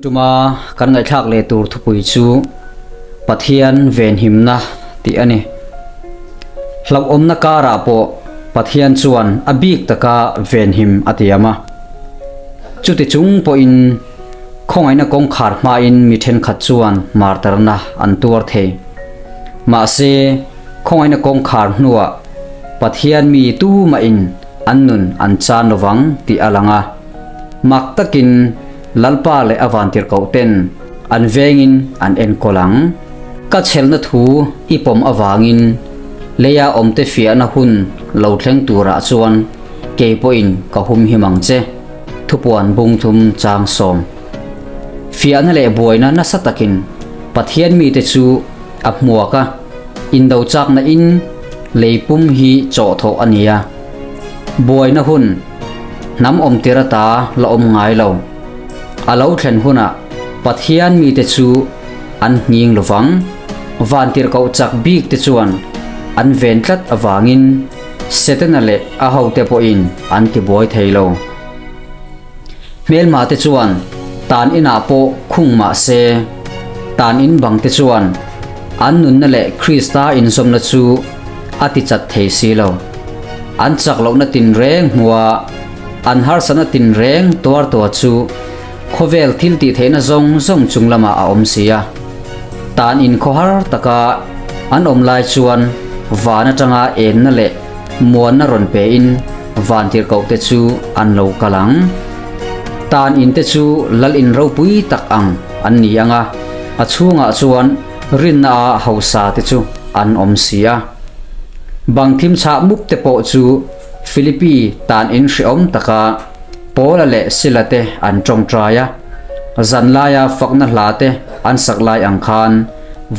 Tun tuma kan ngaihthlak leh tur thupui chu Pathian venhimna tih a ni. Hlauhawmna karah pawh Pathian chuan a bik taka venhim a tiam a. Chuti chung pawhin khawngaihna kawngkhar hmain mi thenkhat chuan martarna an tuar thei. Mahse, khawngaihna kawngkhar hnuah Pathian mi tumahin an nun an chan lovang tih a lang a. Mak takin Lalpa leh a vantirhkoh ten an vengin an enkawl ang. Ka chhelna thu i pawm avangin leia awmte fiahna hun lo thleng turah chuan kei pawhin ka humhim ang che, thupuan bungthum chang sawm. Fiahna leh buaina nasa takin Pathian mite chu a hmuak a, indo chakna in lei pum hi chawh thawh a ni a. Buaina hun hnam awm tir ata la awm ngai lo. A lo thlen hunah Pathian mite chu an nghing lovang. Vantirhkoh chak bik te chuan an ven tlat avangin Setana leh a hote pawhin an tibuai thei lo. Hmelma te chuan tan inah pawh khung mah se, tan in bang te chuan an nunna leh Krista inzawmna chu a ti chat thei si lo. An chak lohna tinreng hmua an harsatna tinreng tuar tua chu khawvel thil tih theihna zawng zawng chung lamah a awm si a. Tan in khawhar taka an awm lai chuan van atanga enna leh muanna rawn pein vantirhkoh te chu an lo kal ang. Tan in te chu lal in ropui tak ang an ni ang a, a chhungah chuan rinna a hausa te chu an awm si a. Bang thim chhah mup te pawh chu Philippi tan in hrehawm taka Paula leh Sila te an tawngtai a, zan laia fakna hla te an sak lai ang khan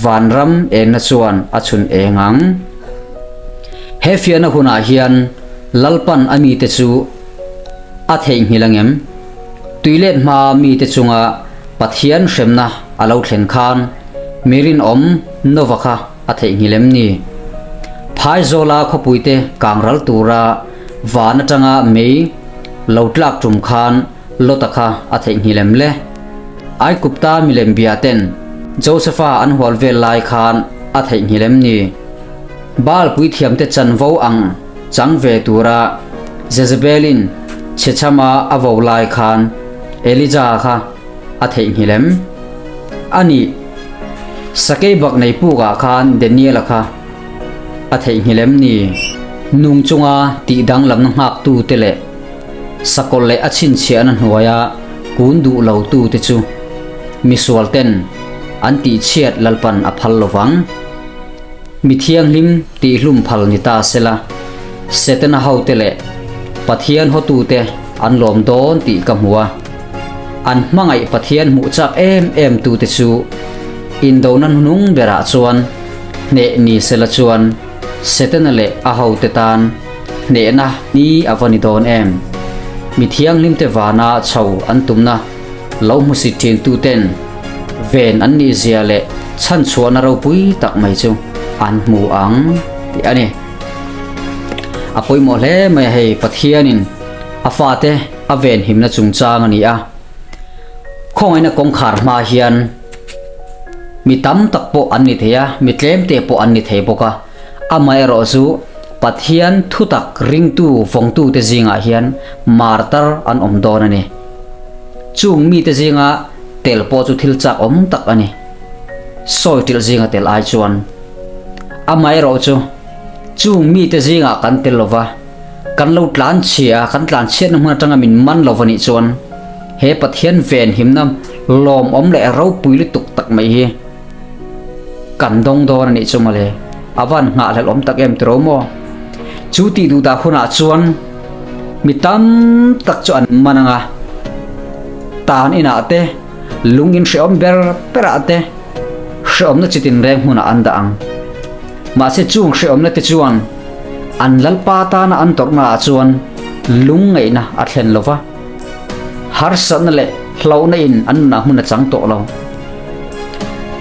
vanram enna chuan a chhun eng ang. He fiahna hunah hian Lalpan a mite chu a theihnghilh angem? Tuilet hmaa mite chunga Pathian hremna a lo thlen khan mi rinawm Nova kha a theihnghilh em ni? Phaizawla khawpuite kangral tura van atanga mei lo tlak tum khan Lota kha a theihnghilh em le? Aikupta milem bia ten Josefa an hual vel lai khan a theihnghilh em ni? Baal puithiamte chanvo ang chang ve tura Jezebelin chhechhama a vo lai khan Elija kha a theihnghilh em? A nih, sakei bak nei pukah khan Daniela kha a theihnghilh em ni? Nung chunga tih danglamna nghaktute leh sakawlh leh a chhinchhiahna hnuaia kun duh lotute chu misualten an tihchhiat Lalpan a phal lovang. Mi thianghlim tihhlum phal ni ta sela, Setana hote leh Pathian hotute an lawm dawn tih ka hmu a. An hmangaih Pathian hmuh chak em em tute chu indona hnung berah chuan hneh ni sela chuan Setana leh a hote tan hnehna ni a va ni dawn em? Mi thianghlimte vana chho an tumna lo hmusit thin tuten ven an nih zia leh chhanchhuahna ropui tak mai chu an hmu ang tih a ni. A pawimawh hle mai a hei Pathianin a fate a venhimna chungchang a ni a. Khawngaihna kawngkhar hma hian mi tam tak pawh an ni thei a, mi tlemte pawh an ni thei bawk a. Amaherawh chu Pathian thutak ringtu vawngtute zingah hian martar an awm dawn a ni. Chung mite zinga tel pawh chu thil chak awm tak a ni. Sawi ṭilh zinga tel ai chuan. Amaherawh chu, chung mite zingah kan tel lova, kan lo tlan chhia a, kan tlan chhiatna hmun aṭanga min man lo va nih chuan, he Pathian venhimna lawmawm leh ropui lutuk tak mai hi kan dawng dawn a nih chu mawle. A van nghahhlelh awm tak em tiro maw? Chu tih duh dah hunah chuan mi tam tak chu an man ang a, tan inah te, lung in hrehawm ber berah te, hrehawmna chi tinreng hmunah an dah ang. Mahse chung hrehawmna te chuan an Lalpa tana an tawrhna ah chuan lungngaihna a thlen lo va, harsatna leh hlauhna in an nunah hmun a chang tawh lo.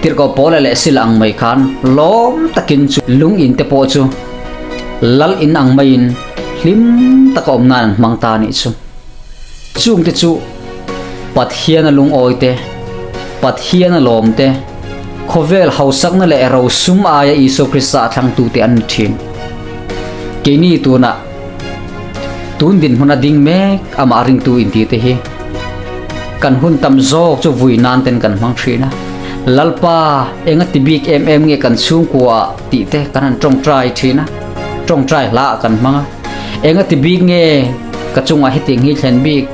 Tirhkoh Paula leh Sila ang mai khan lawm takin chu lung in te pawh chu lal in ang maiin hlim taka awm nan an hmang ta a nih chu. Chungte chu Pathiana lungawi te, Pathian a lawm te, khawvel hausakna leh rosum aia Isua Krista a thlangtute an ni thin. Keini tunah tun dinhmun a ding mek amah ringtu inti te hi kan hun tam zawk chu vui nan ten kan hmang thin a. Lalpa enga ti bik em em nge kan chhungkua ah tih te kan han tawngtai thin a, tawngtai hla ah kan hmang a. Enga ti bik nge ka chungah hetiang hi thlen bik?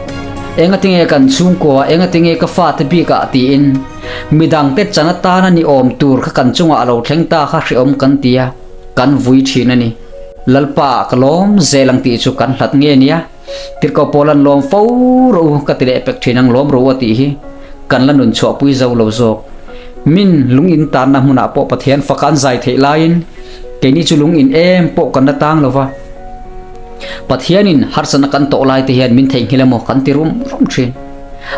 Enga ti nge kan chhungkua, enga ti nge ka fate bik ah tiin midangte chan atana ni awm tur kha kan chungah a lo thleng ta kha hreawm kan ti a, kan vui thin a ni. Lalpa ah ka lawm zel ang tih chu kan hlat nge nia? Tirhkoh pawl an lawm fo rawh u ka ti leh pek thin ang lawm rawh u a tih hi kan la nun chhuahpui zo lo zawk. Min lung in tanna hmunah pawh Pathian faka an zai theih laiin keini chu lung in em pawh kan la tang lo va. Pathianin harsatna kan tawh lai te hian min theihnghilh emaw kan ti rum rum thin.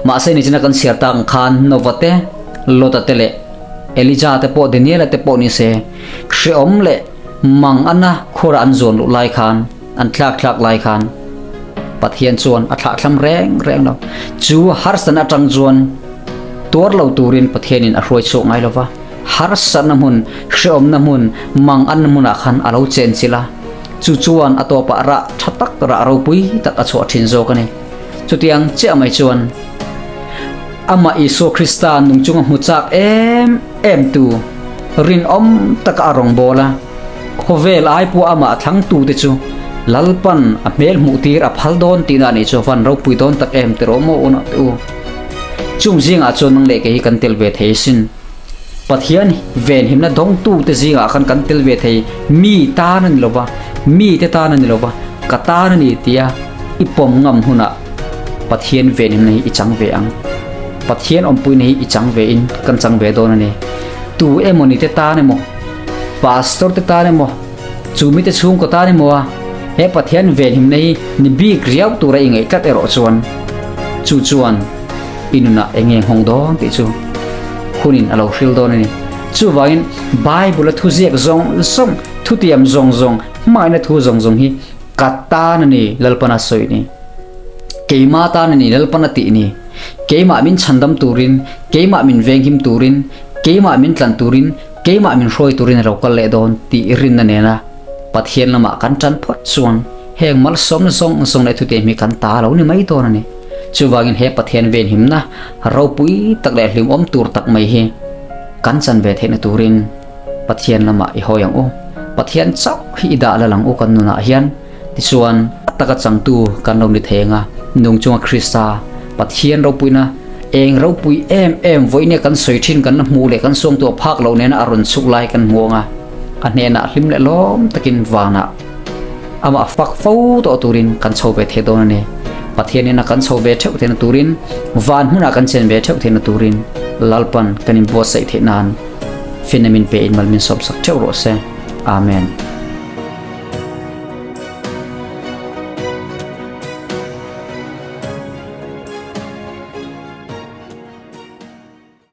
Mahse nichina kan chhiar tak ang khan Nova te, Lota te leh Elija te pawh Daniela te pawh ni se hreawm leh mang ana khura an zuan luh lai khan an tlak thlak lai khan Pathian chuan a thlahthlam reng reng lo. Chu harsatna atang chuan tuar lo turin Pathianin a hruai chhuak ngai lo va. Harsatna hmun, hreawmna hmun, mang anna hmunah khan a lo chen chilh a. Chu chuan a tawpah rah tha tak, rah ropui tak a chhuah thin zawk a ni. Chutiang chiah mai chuan Amah Isua Krista nung chunga hmu chak em em tu, rinawm taka a rawngbâwl a, khawvel ai pawh amah thlangtute chu Lalpan a hmel hmuh tir a phal dawn tihna a nih chu van ropui dawn tak em ti rawh maw unah te u. Chung zingah chuan nang leh kei hi kan tel ve thei asin. Pathian venhimna dawngtute zingah khan kan tel ve thei, mi tan a ni lo va, mite tan a ni lo va, ka tan a ni tia i pawm ngam hunah Pathian venhimna hi i chang ve ang. Pathian awmpuina hi i chang ve in kan chang ve dawn a ni. Tu emaw ni te tan emaw, pastor te tan emaw, chu mite chhungkaw tan emaw a he Pathian venhimna hi ni bik riau tura i ngaih tlat erawh chuan chu chuan i nunah eng nge nghawng dawn tih chu hunin a lo hril dawn a ni. Chuvangin Bible-a thuziak zawng zawng, thutiam zawng zawng, hmangaihna thu zawng zawng hi ka tan a ni Lalpana sawi ni. Keima tan a ni Lalpana tih ni. Keimah min chhandam turin, keimah min venghim turin, keimah min tlan turin, keimah min hruai turin a lo kal leh dawn tih rinna nena Pathian lamah kan tan phawt chuan heng malsawmna zawng zawng leh thutiam hi kan ta lo ni mai dawn a ni. Chuvangin he Pathian venhimna ropui tak leh hlimawm tur tak mai hi kan chan ve theihna turin Pathian lamah i hawi ang u. Pathian chauh hi i dah lal ang u kan nunah hian. Tichuan, a taka changtu kan lo ni thei ang a, nung chunga Krista Pathian ropuina eng ropui em em vawiin kan sawi thin kan la hmuh leh kan suangtuah phak loh nena a rawn chhuk lai kan hmu ang a, a hnenah hlim leh lawm takin vanah Amah fak fo tawh turin kan chho ve thei dawn a ni. Pathianin a kan chho ve theuh theihna turin, van hmunah kan chen ve theuh theihna turin Lalpan kan inbuatsaih theih nan finna min pe in mal min sawmsak theuh rawh se. Amen.